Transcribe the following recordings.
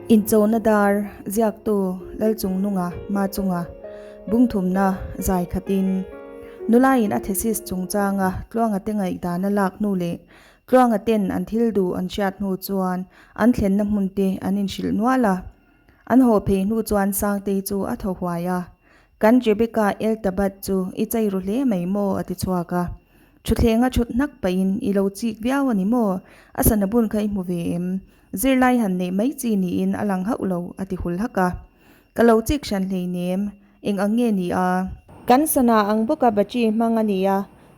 Inchona dar ziaktu Lalchungnunga Machunga bungthumna zai khatin nulain a thesis chungchanga Tluanga te ngaihdan a lak hnu leh Tluanga ten an thil duh an hriat hnu chuan an thlenna hmun te an inhrilh nual a. An haw phei hnu chuan Sangtei chu a thaw huai a, Kan Rebecca Eltabat chu i chei ru hle mai maw? a ti chhuak a. Thuthlenga thut hnak pahin i lo chik viau a ni maw? A sana bun kha i hmu ve em? Zirlai han neih mai chi niin a lang hauh lo, a ti hul hak a. Ka lo chik hran hleinem, eng ang nge ni a? Kan sana ang bawka battery hmang a ni a,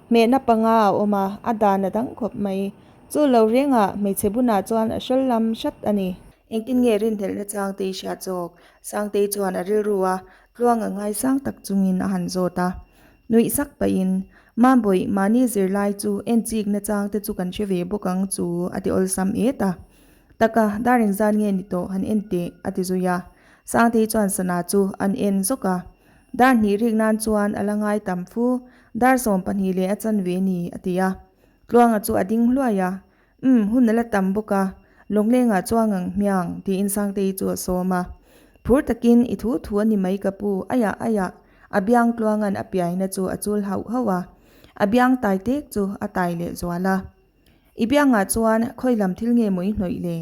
hmehna panga a awm a, a dan a dang khawp mai. Chu lo rengah hmeichhe bunah chuan a hrawl lam hrat a ni. Engtin nge rinhlelhna Changtei hriat zawk? Sangtei chuan a rilru a, tluang a ngaisang tak chungin a han zawt a. Nuih sak pahin, Mambawih, mahni zirlai chu en chikna changte chu kan hre ve bawk ang chu a ti awlsam et a. Taka, dar engzat nge ni tawh han en teh a ti zui a. Sangtei chuan sana chu an en zawk a. Dar hnih rik nan chuan a la ngai tam fu, dar 12 leh a chanve ni a ti a. Tluanga chu a ding hluai a, Umm, hun a la tam bawk a, Lawnglengah chuang ang hmiang, tiin Sangtei chu a sawm a. Phur takin i thu thu a ni mai ka pu, aiah aiah, a biang tluanga'n a piaina chu a chul hauh hauh a. A biang tai tek chu a tai leh zual a. I biangah chuan khawi lam thil nge maw i hnawih le?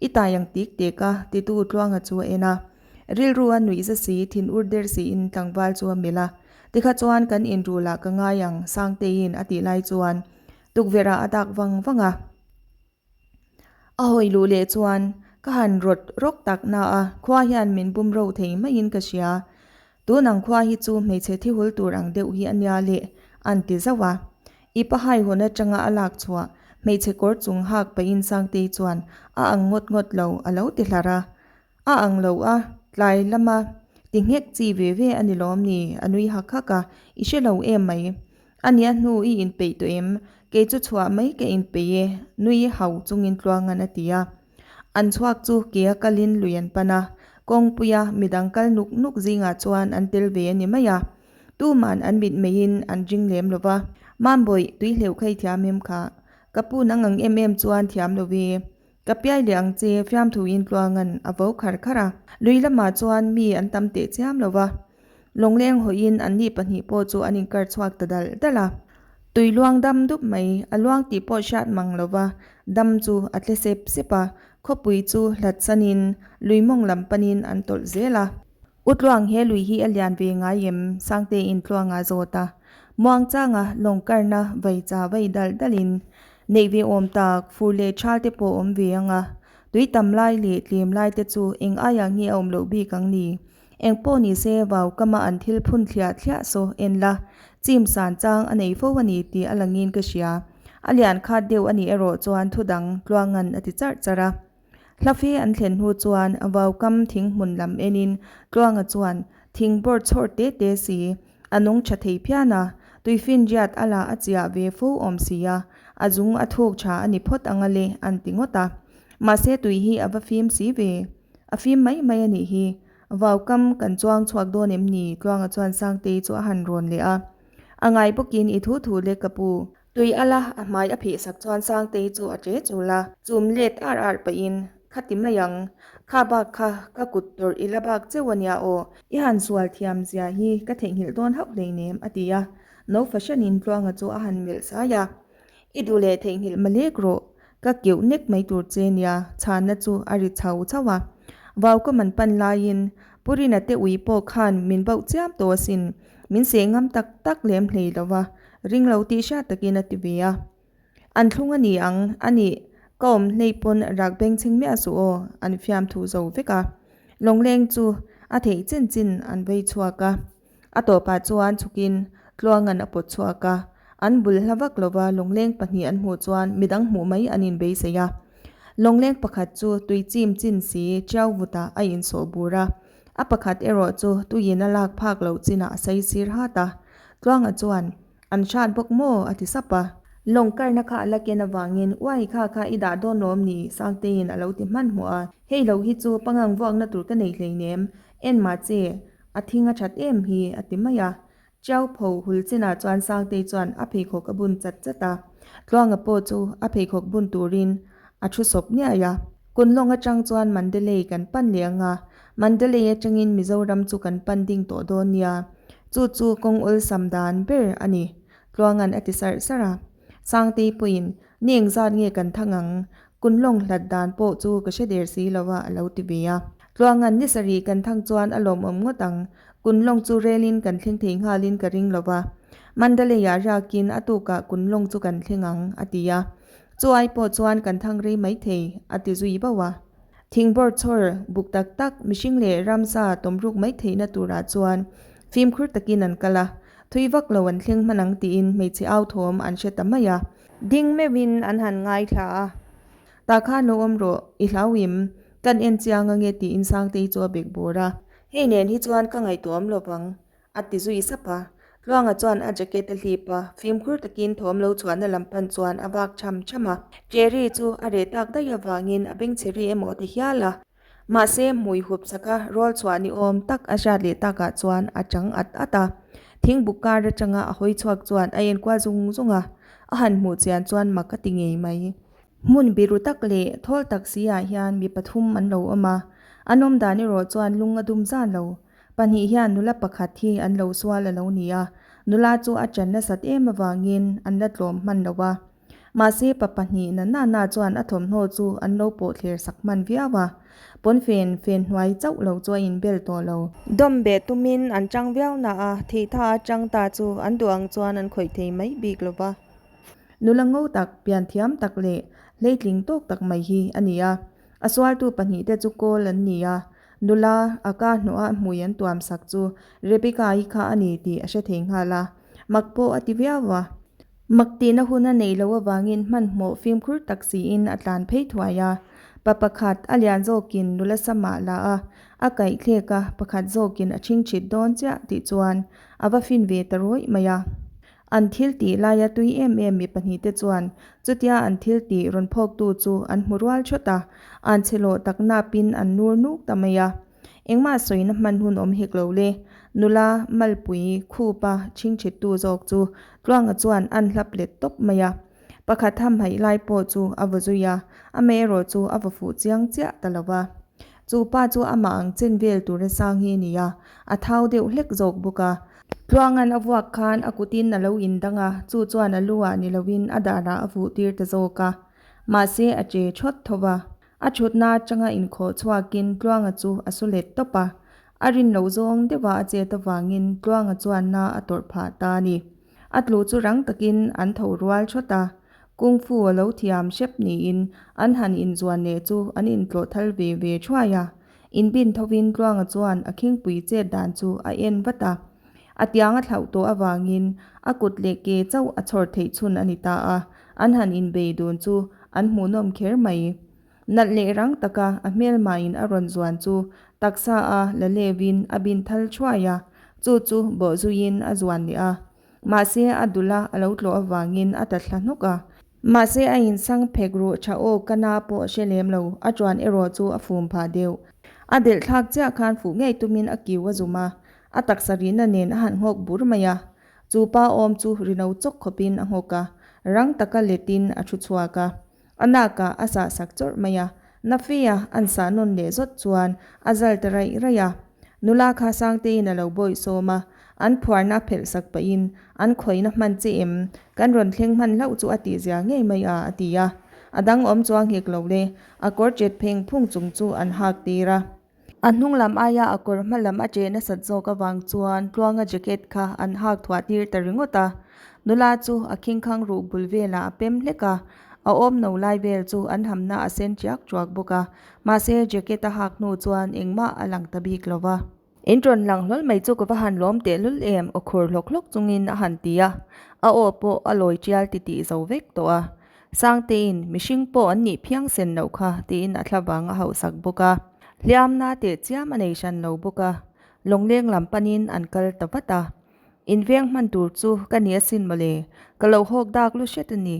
I tai ang tik tek a, titu Tluanga chu a en a. Rilru a nuih za si, thin ur der siin tlangval chu a melh a. Tikha chuan kan inrulah ka ngai ang, Sangteiin a tih lai chuan Tukverh ah a dak vang vang a. A hawi luh leh chuan ka han rawt rawk tak na a, khua hian min bum ro thei maiin ka hria. Tun ang khua hi chu hmeichhe thi hul tur ang deuh hi a nia le, an ti zauh a. I pa haihawn atanga a lak chhuah hmeichhe kawr chung hak pahin Sangtei chuan a ang ngawt ngawt lo a lo ti hlar a. A ang lo a, tlai lama ti nghek chi ve ve a ni lawm ni? A nui hak hak a, I hre lo em mai. A nia hnu i inpeih tawh em? Kei chu chhuah mai ka inpeih e, nui hau chungin Tluangan a ti a. An chhuak chu kea kalin lui an pan a, kawngpuia midang kal nuk nuk zingah chuan an tel ve a ni mai a. Tuman an mit meiin an ring lem lo va. Mambawih, tui hleuh kha i thiam em kha? Ka pu nang ang em em chuan thiam lo ve. Ka piai leh ang che, fiamthuin Tluanga'n a vo khar khar a. Lui lamah chuan mi an tam teh chiam lo va, lawngleng hawiin anni pahnih pawh chu an inkar chhuak ta dal dal a. Tui luang dam dup mai, a luang tih pawh hriat mang lo va, dam chu a tle sep sep a, khawpui chu hlat sanin lui mawng lam panin an tawlh zel a. U Tluang he lui hi a lian ve ngai em? Sangtein Tluanga zawt a. Muangchanga lawng karna vai cha vai dal dalin neih ve awm tak, fur leh thal te pawh awm ve ang a. Tui tam lai leh tlem lai te chu eng aiah nge a awm loh bik ang ni? Eng pawh ni se vau kama an thil phun thliah thliah saw en la, chim san chang a nei fo a ni tih a langin ka hria. A lian khat deuh a nih erawh chuan thudang Tluangan a ti charh charh a. Hlafe an thlen hnu chuan vaukam thing hmun lam enin Tluanga chuan thing bawr chhawr te te si a nung tha thei phian a, tuifinriat a la a chiah ve fo awm si a, a zung a thuk tha a ni phawt ang a le an ti ngawt a. Mahse tui hi a va fim si ve. A fim mai mai a nih hi. Vaukam kan chuang chhuak dawn em ni? Tluanga chuan Sangtei chu a han rawn leh a. A ngai bawkin i thu thu le ka pu. Tui ala a hmai a phih sak chuan Sangtei chu a ṭe chul a, chum let ar ar pahin, Kha ti mai ang, kha bak kha ka kut tawrh i la bak cheu a nia aw, i han sual thiam zia hi ka theihnghilh dawn hauh hleinem a ti a, no fahranin Tluanga chu a han melh sai a, I duh leh theihnghilh malek rawh, ka keuh nek mai tur che nia, chhanna chu a ri chho chho a. Vau ka man pan laiin Purina te ui pawh khan min bauh chiam tawh asin, min seh ngam tak tak lem hlei lo va, Ring lo tih hriat takin a ti ve a. An thlung a ni ang, a nih, ka awm hlei pawn rak beng chhing miah suh aw, an fiamthu zo vek a. Lawngleng chu a theih chin chin an vei chhuak a. A tawpah chuan chhukin Tluanga'n a pawt chhuak a. An bul hla vak lova lawngleng pahnih an hmuh chuan midang hmuh mai an inbeisei a. Lawngleng pakhat chu tui chim chin si tiau vutah a insawh bur a. A pakhat erawh chu tuiin a lak phak loh chinah a sai sir hat a. Tluanga chuan, An hrat bawk maw? a ti sap a. Lawng karna kha a la ken avangin, Uai kha kha i dah dawn lawm ni? Sangteiin a lo ti hmanhmawh a. Hei lo hi chu pangang vuakna tur ka nei hleinem, en mah che, a thing a that em hi, a ti mai a. Chiau pho hul chinah chuan Sangtei chuan a pheikhawk a bun chat chat a. Tluanga pawh chu a pheikhawk bun turin a thu sawp niai a. Kunlawng atang chuan Mandalay kan pan leh ang a, Mandalay atangin Mizoram chu kan pan ding tawh dawn nia. Chu chu kawng awlsam dan ber a ni, Tluanga'n a ti sarh sarh a. Sangtei pawhin, Ni engzat nge kan thang ang? Kunlawng hlat dan pawh chu ka hre der si lo a, a lo ti ve a. Tluanga'n ni sarih kan thang chuan a lawmawm ngawt ang. Kunlawng chu relin kan thleng thei nghalin ka ring lo va. Mandalay-ah riakin a tukah Kunlawng chu kan thleng ang, a ti a. Chu ai pawh chuan kan thang rei mai thei, a ti zui bauh a. Thingbawr chhawr buk tak tak mihring leh ramsa tawmruk mai theihna turah chuan fimkhur takin an kal a, thui vak lo an thleng hman ang tiin hmeichhe au thawm an hre ta mai a. Ding meuhin an han ngaithla a, Tah khan lo awm rawh, i hlauhim, kan en chiang ange tiin Sangtei chu a bek bawr a. Hei nen hi chuan ka ngaihtuahawm lo vang, A ti zui sap a. Tluanga chuan a jacket a hlip a, fimkhur takin thawm lo chhuahna lam pan chuan a vak cham cham a. Cherry chu a reh tak daih avangin a beng chhe ri emaw a ti hial a. Mahse, hmui hup saka rawl chhuah ni awm tak a hriat leh takah chuan a chang at at a. Thingbuk kar atanga a hawi chhuak chuan a enkual zung zung a, a han hmuh chian chuan mak a ti ngei mai. Hmun biru tak leh thawl tak si ah hian mi pathum an lo awm a, an awm dan erawh chuan lung a dum zan lo. Pahnih hian nula pakhat hi an lo sual a lo ni a, nula chu a chan nasat em avangin an la tlawm hman lo a. Mahse pa pahnih na na na chuan a thawmhnaw chu an lo pawh thler sak hman viau a, pawnfen fen hnuai chauh lo chu a inbel tawh lo. Dawm beh tumin an chang viau na a, theihtha a chang ta chu an duh ang chuan an khawih thei mai bik lo va. Nula ngo tak, pianthiam tak leh hleitling tawk tak mai hi a ni a. A sualtu pahnihte chu kawl an ni a, nula a ka hnawha hmui an tuam sak chu Rebecca-i kha a ni tih a hre thei nghal a, mak pawh a ti viau a. Mak tihna hun a neih loh avangin hmanhmawh fimkhur tak siin a tlan phei thuai a. Pa pakhat a lian zawkin nula samah la a, a kaih thlek a, pakhat zawkin a chhingchhit dawn chiah tih chuan a va fin ve ta rawih mai a. An thil tih laia tui em em mi pahnihte chuan chutia an thil tih rawn phawktu chu an hmu rual thawt a, an chhe lawh tak napin an nur nuk ta mai a. Engmah sawina hman hun awm hek lo le. Nula Malpui khupa chhingchhittu zawk chu Tluanga chuan an hlap let tawp mai a. Pakhat hamhaih lai pawh chu a vaw zui a, amaherawh chu a vaw fuh chiang chiah ta lo va. Chu pa chu amah ang chen vel tura sang hi a ni a, a thau deuh hlek zawk bawk a. Tluanga'n a vuak khan a kutin a lo indang a, chu chuan a lu ah ni loin a darah a vuh tir ta zawk a. Mahse a che thawt tho va. A thutna atanga inkhawh chhuakin Tluanga chu a su let tawp a. A rin loh zawng deuha a chet avangin Tluanga chuan na a tawrh phah ta a ni. A tlu chu rang takin an tho rual thawt a. Kung Fu a lo thiam hrep niin an han inzuan leh chu an intlawh thal ve ve thuai a. Inbin thovin Tluanga chuan a khingpui chet dan chu a en vat a. A tiang a thlauh tawh avangin a kut leh ke chauh a chhawr theih chhun a ni ta a, an han inbei dun chu an hmuhnawm kher mai. Nalh leh rang taka a hmelmain a rawn zuan chu taksa a la levin a bin thal thuai a, chu chu bawhzuiin a zuan leh a. Mahse a dula a lo tlawh avangin a ta thla hnawk a. Mahse a insang phek ruh tha aw ka na pawh a hre lem lo, a tuan erawh chu a fum phah deuh. A delh thlak chiah khan fuh ngei tumin a kiu a zum a, a taksa rihna nen a han nghawk bur mai a. Chu pa awm chu rino chawk khawpin a nghawk a, rang taka letin a thu chhuak a. A nakah a sah sak chawrh mai a, Nafia an sah nawn leh zawt chuan a zal ta raih raih a. Nula kha Sangteiin a lo bawih sawm a, an phuarna a phelh sak pahin, An khawihna hman che em? Kan rawn thleng hman hlauh chu a tihzia ngei mai a, a ti a. A dang awm chuang hek lo le, a kawr chet pheng phung chung chu an hak tir a. A hnung lam aia a kawr hma lam a che nasat zawk avang chuan Tluanga jacket kha an hak thuah tir ta ringawt a. Nula chu a khingkhang ruh bul velah a pem hlek a, a awm no lai vel chu an hamna a sen chiak chuak bawk a, mahse jacket a hak hnu chuan engmah a lang ta bik lo va. In rawn lang hlawl mai chu ka va han lawm tehlul em aw khur hlawk hlawk chungin a han ti a, a aw pawh a lawi tial titih zo vek tawh a. Sangtein, mihring pawh an nih phiang sen loh kha tiin a thlavang a hauhsak bawk a. Hliamna teh chiam a nei hran lo bawk a, lawngleng lam panin an kal ta vat a. Inveng hman tur chu ka ni asin mawle, ka lo hawk dak lu hret a ni.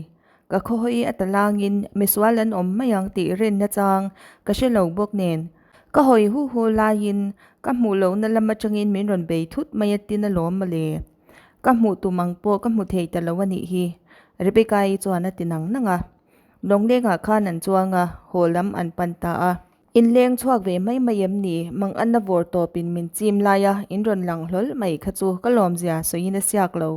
Ka khawhawi a ta langin misual an awm mai ang tih rinna chang ka hre lo bawk nen. Ka hawi hu hu laiin ka hmuh lohna lam atangin min rawn bei thut mai a tin alawm mawle. Ka hmuh tum ang pawh ka hmu thei ta lo a nih hi, Rebecca-i chuan a ti nang nang a. Lawnglengah khan an chuang a, haw lam an pan ta a. In leng chhuak ve mai mai em ni? Mang anna vawr tawpin min chim lai a, in rawn lang hlawl mai kha chu ka lawmzia sawiin a siak lo.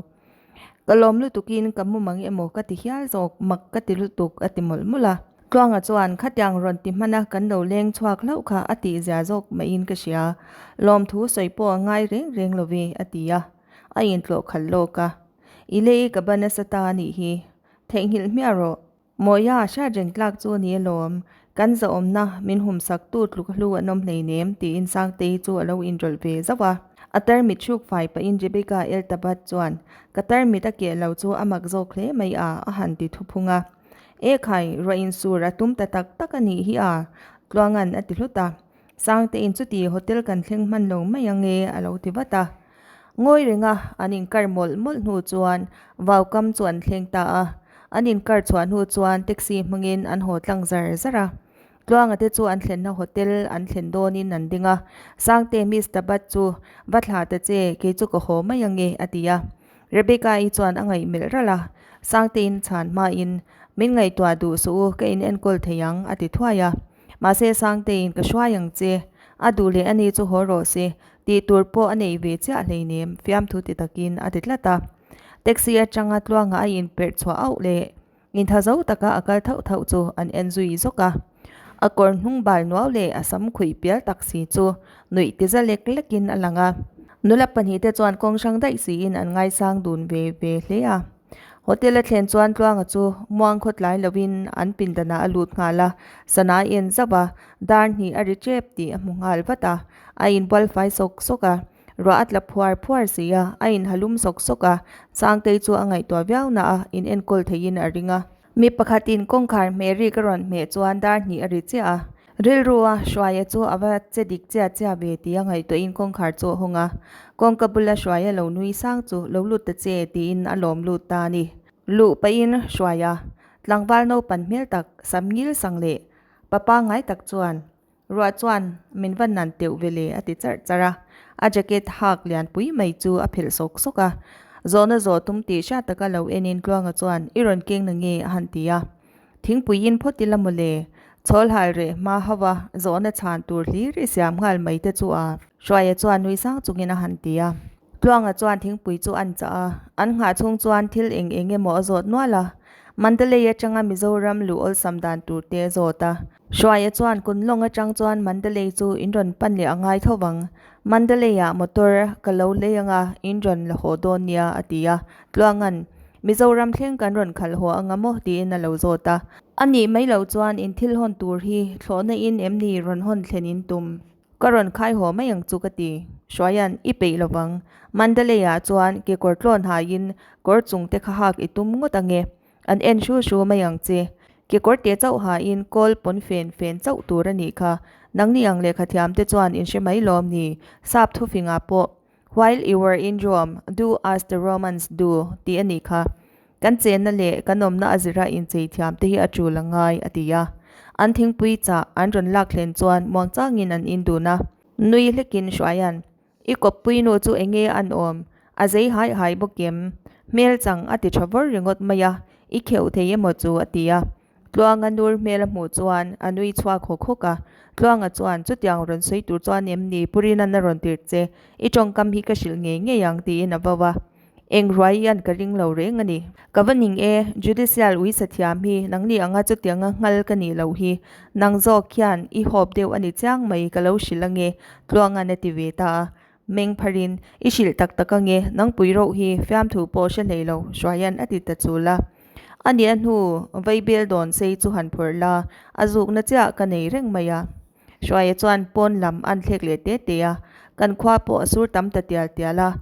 Ka lawm lutukin ka mu mang emaw ka ti hial zawk, mak ka ti lutuk a ti mawlh mawlh a. Tluanga chuan khatiang rawn ti hman a kan lo leng chhuak hlauh kha a tihzia zawk maiin ka hria. Lawmthu sawi pawh a ngai reng reng lo ve a ti a, a intlawh khalh lawk a. I lei ka ban nasa ta a nih hi. Theihnghilh hmiah rawh. Mawia hriat reng tlak chu a ni alawm, kan zahawmna min humsaktu tluk hlu an awm hleinem tiin Sangtei chu a lo inrawlh ve zauh a. A tarmit hruk fai pahin Rebecca Eltabat chuan, Ka tarmit a keh lo chu a mak zawk hle mai a, a han ti thuphung a. E khai, ruah insur a tum ta tak tak a nih hi a, Tluanga'n a ti hlut a. Sangteiin chuti hotel kan thleng hman lo mai ang e a lo ti vat a. Ngawi renga an inkar mawlh mawlh hnu chuan vaukam chu an thleng ta a. An inkar chhuah hnu chuan taxi hmangin an haw tlang zar zar a. Tluanga te chu an thlenna hotel an thlen dawnin an ding a. Sangte Mister Bhatt chu va thlah ta che, kei chu ka haw mai ang e a ti a. Rebecca-i chuan a ngaih melh ralh a, Sangtein chhan hmain, Min ngaihtuah duh suh u, ka in enkawl thei ang, a ti thuai a. Mahse Sangtein ka hruai ang che, a duh leh ani chu haw rawh se, tih tur pawh a nei ve chiah hleinem, fiamthu ti takin a ti tlat a. Taxi atanga tluanga a inperh chhuah auh leh intha zo taka a kal thauh thauh chu an en zui zawk a. A kawr hnung bal nuau leh a sam khuih pial tak si chu nuih ti za lek lekin a lang a. Nula pahnihte chuan kawng hrang daih siin an ngaisang dun ve ve hle a. Hotel a thlen chuan Tluanga chu muang khaw tlai lovin an pindanah a lut nghal a, sana a en zauh a, dar hnih a ri tep tih a hmu nghal vat a, a inbual fai sawk sawk a, ruah a tla phuar phuar si a, a inhalum sawk sawk a, Sangtei chu a ngaihtuah viau na a, in enkawl theihin a ring a. Mi pakhatin kawngkhar hmeh rik a rawn hmeh chuan dar hnih a ri chiah a. Rilru a Hruaia chu a va che dik chiah chiah ve tia ngaihtuahin kawngkhar chu a hawng a. Kawngka bula Hruaia lo nui sang chu lo lut ta che tiin a lawm lut ta a ni. Luh pahin Hruaia, tlangval naupan hmel tak, sam ngil sang leh pa pangngai tak chuan Ruah chuan min va nan teuh ve le a ti charh charh a, a jacket hak lianpui mai chu a phelh sawk sawk a. Zawhna zawh tum tih hriat taka lo enin Tluanga chuan i rawn keng na nge a han ti a. Thingpui in phawt ila mawle, chhawl hal reh hma hauh a zawhna chhan tur hlir i siam nghal mai te chu a, Hruaia chuan nui sang chungin a han ti a. Tluanga chuan thingpui chu an chah a, an nghah chhung chuan thil eng eng emaw a zawt nual a. Mandalay atanga Mizoram luh awlsam dan tur te a zawt a. Hruaia chuan Kunlawng atang chuan Mandalay chu in rawn pan leh a ngai tho vang. Mandalay-ah motor ka lo lei anga in rawn la haw dawn nia a ti a. Tluanga'n, Mizoram thleng kan rawn khalh haw anga maw? tiin a lo zawt a. A nih mai loh chuan in thil hawn tur hi thlawhna in em ni rawn hawn thlen in tum? Ka rawn khai haw mai ang chu ka ti. Hruaia'n, I peih lovang. Mandalay-ah chuan kekawr tlawn haiin kawr chung te kha hak i tum ngawt ange. An en hru hru mai ang che. Kekawr te chauh hain kawl pawn fen fen chauh tur a nih kha. Nangni ang lehkha thiam te chuan in hre mai lawm ni? Sap thufingah pawh, While you were in Rome, do as the Romans do, tih a nih kha. Kan chenna leh kan awmna a zira inchei thiam te hi a tul a ngai, a ti a. An thingpui chah an rawn lak thlen chuan muangchangin an indun a. Nui hlekin Hruaia'n, I kawppui nu chu enge an awm? A zei hai hai bawk em? Hmel chang a ti tha vawr ringawt mai a, i kheuh thei emaw chu a ti a. Tluanga nur hmel a hmuh chuan a nui chhuak hawk hawk a. Tluanga chuan, Chutiang rawn sawi tur chuan em ni? Pu Rina'n a rawn tirh che. I tawngkam hi ka hrilh ngei ngei ang tiin a vau a. Eng ruai hian ka ring lo reng a ni. Ka va ning e, Judicial uisa thiam hi nangni anga chutianga nghal ka nih loh hi. Nang zawk hian i hawp deuh a ni chiang mai ka lo hrilh ange, Tluanga'n a ti ve ta a. Meng pharin, I hrilh tak tak ange, nangpui roh hi fiamthu pawh hre hlei lo, Hruaia'n a ti ta chul a. A nih a hnu, vaibel dawn sei chu han phawrh la, a zukna chiah ka nei reng mai a. Hruaia chuan pawn lam a'n thlek leh te te a, kan khua pawh a sur tam ta tial tial a.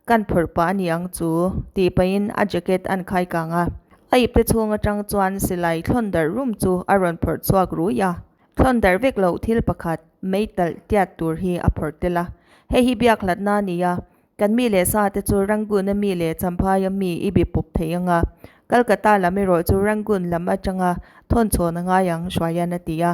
Kan phawrh pah a ni ang chu, tih pahin a jacket an khai kang a. A ipte chhung atang chuan silai thlawn darh rum chu a rawn phawrh chhuak rui a. Thlawn darh vek loh thil pakhat mei talh tiat tur hi a phawrh tel a. Hei hi biak hlatna a ni a, kan mi leh sa te chu Rangoon a mi leh Champhai a mi i bi pawp thei ang a. Calcutta lam erawh chu Rangoon lam atanga thawn chhawn a ngai ang, Hruaia'n a ti a.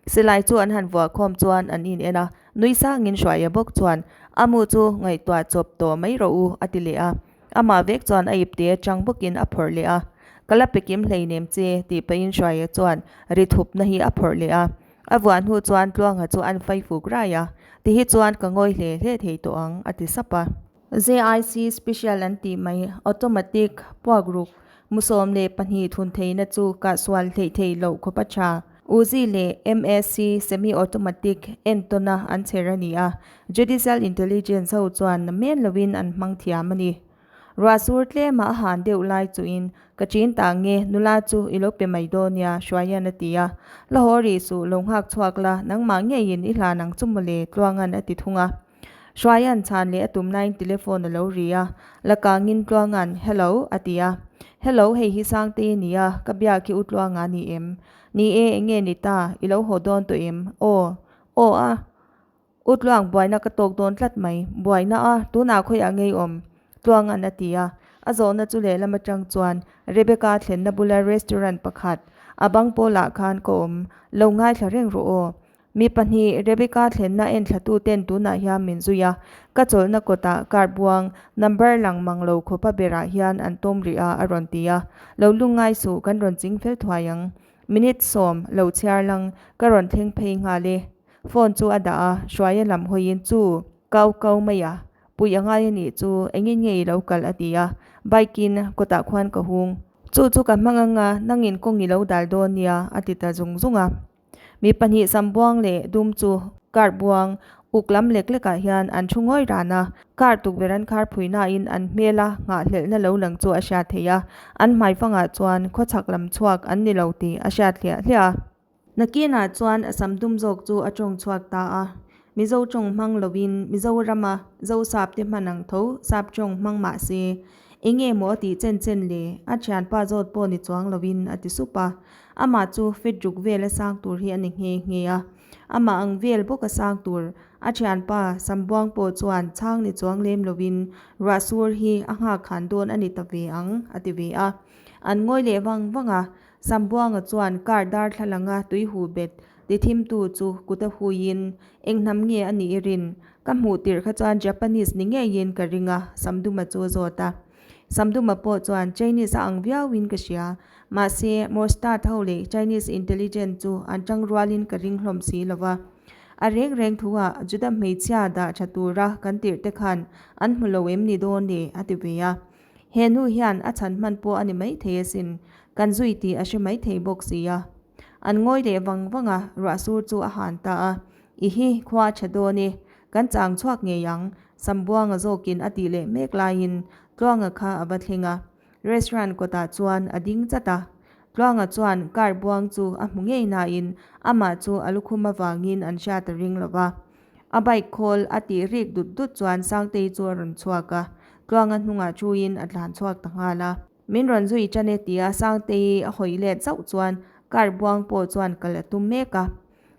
Silai chu an han vuah khawm chuan an in en a, nui sangin Hruaia bawk chuan, A mu chu ngaihtuah chawp tawh mai rawh u, a ti leh a. Amah vek chuan a ipte atang bawkin a phawrh leh a. Ka la pe kim hleinem che, tih pahin Hruaia chuan ri thupna hi a phawrh leh a. A vuah hnu chuan Tluanga chu an fai fuk rai a, Ti hi chuan ka ngawi hle hle thei tawh ang, a ti sap a. JIC Special an tih mai, automatic, puak ruk, mu 12 thun theihna chu kahsual hleih theih loh khawp a tha. Uzi leh MAC Semi-Automatic entawna an chher a ni a, Judicial Intelligence ho chuan na men loin an hmang thiam a ni. Ruah sur tlema a han deuh lai chuin, Ka chin ta nge, nula chu i lo pe mai dawn nia, Hruaian a ti a. La haw rih suh, lo nghak chhuak la, nangmah ngeiin i hlan ang chu mawle, Tluangan a ti thung a. Hruaian chhan leh a tum laiin telephone a lo ri a, la kangin Tluangan, Hello, a ti a. Hello, hei hi Sangtei a nia, ka biak hi u Tluanga a ni em? Ni e, enge ni ta, i lo haw dawn tawh em? Aw, aw a. U Tluang buaina ka tawk dawn tlat mai. Buaina a, tunah khawiah ngei awm? Tluanga'n a ti a. A zawhna chu lehlam atang chuan Rebecca thlenna bula restaurant pakhat, a bang pawlah khan ka awm. Lo ngaithla reng rawh aw. Mi pahnih Rebecca thlenna enthlatu ten tunah hian min zui a. Ka chawlhna kawtah car buang, number lang mang lo khawpa berah hian an tawm rih a, a rawn ti a. Lo lungngai suh, kan rawn ching fel thuai ang. Minute 10, lo chhiar lang, ka rawn thleng phei nghal e. Phone chu a dah a, Hruaia lam hawiin chu kau kau mai a, puih a ngai a nih chu, engin nge i lo kal a ti a, bike in kawtah khuan ka hung. Chu chu ka hmang ang a, nangin kawng i lo dal dawn nia a ti ta zung zung a. Mi pahnih sam buang leh dum chu car buang uk lam lek lekah hian an thu ngawi ran a, car tukverh an khar phui nain an hmela nghahhlelhna lo lang chu a hriat theih a, an hmaifangah chuan khawchhak lam chhuak an ni lo tih a hriat hliah hliah a. Nakinah chuan a sam dum zawk chu a tawng chhuak ta a. Mizo tawng hmang lovin Mizorama Zosap te hman ang tho sap tawng hmang mah se, enge maw a tih chen chen le? A thianpa zawt pawh ni chuang lovin a ti sup a. Amah chu fit ruk vel a sang tur hi a ni nghe nghe a. Amah ang vel bawk a sang tur. A thianpa Sambuang pawh chuan chhang ni chuang lem lovin ruahsur hi a nghak khan dawn a ni ta ve ang a ti ve a. An ngawi leh vang vang a. Sambuanga chuan car darthlalanga tui huh bet ti thimtu chu kut a huiin, Eng hnam nge a nih i rin? Ka hmuh tirh kha chuan Japanese ni ngeiin ka ring a, Samduma chu a zawt a. Samduma pawh chuan Chinese a ang viauin ka hria. Mahse, Mostad ho leh Chinese intelligent chu an tang rualin ka ring hlawm si lo va. A reng reng thuah Juda hmeichhia dah tha tura kan tirh te khan an hmu lo em ni dawn le? a ti ve a. He nu hian a chhan hman pawh a ni maithei asin, kan zui tih a hre maithei bawk si a. An ngawi leh vang vang a, ruah sur chu a han ta a. I hi, khua a tha dawn e, kan chang chhuak ngei ang, Sambuanga zawkin a tih leh mek laiin Tluanga kha a va thleng a. Restaurant kawtah chuan a ding chat a. Tluanga chuan car buang chu a hmu ngei nain amah chu a lukhum avangin an hriat a ring lo va. A bike khawl a tih rik dut dut chuan Sangtei chu a rawn chhuak a, Tluanga hnungah thuin a tlan chhuak ta nghal a. Min rawn zui tan e tia Sangtei a hawi let zauh chuan car buang pawh chuan kal a tum mek a.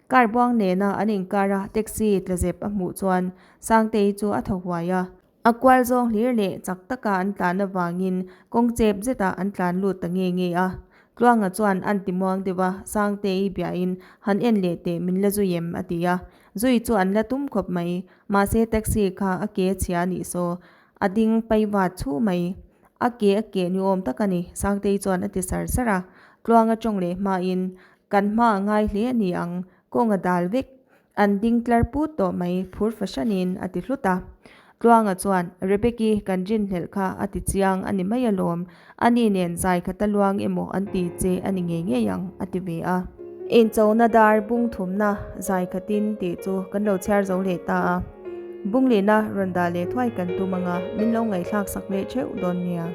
Car buang nena an inkar a taxi tlazep a hmuh chuan Sangtei chu a thaw huai a. A kual zawng hlir leh chak taka an tlan avangin kawng chep zetah an tlan lut ta nge nge a. Tluanga chuan an ti muang deuh a, Sangtei biahin han en leh teh min la zui em a ti a. Zui chu an la tum khawp mai, mahse taxi kha a ke chhia a nih saw, a ding pai vat chhu mai. A ke a keh ni awm tak a ni, Sangtei chuan a ti sar sar a. Tluanga tawng leh hmain, Kan hma a ngai hle a ni ang, kawng a dal vek. An ding tlar put tawh mai, phur fahranin a ti hlut a. Tluanga chuan, Rebeki, kan rinhlelh kha a ti chiang a ni mai alawm, ani nen zai khat a luang emaw an ti che a ni ngei ngei ang, a ti ve a. Inchona dar bung thumna zai khatin tih chu kan lo chhiar zo leh ta a. Bunglina rawn dah leh thuai kan tum anga min lo ngaihthlak sak leh theuh dawn nia.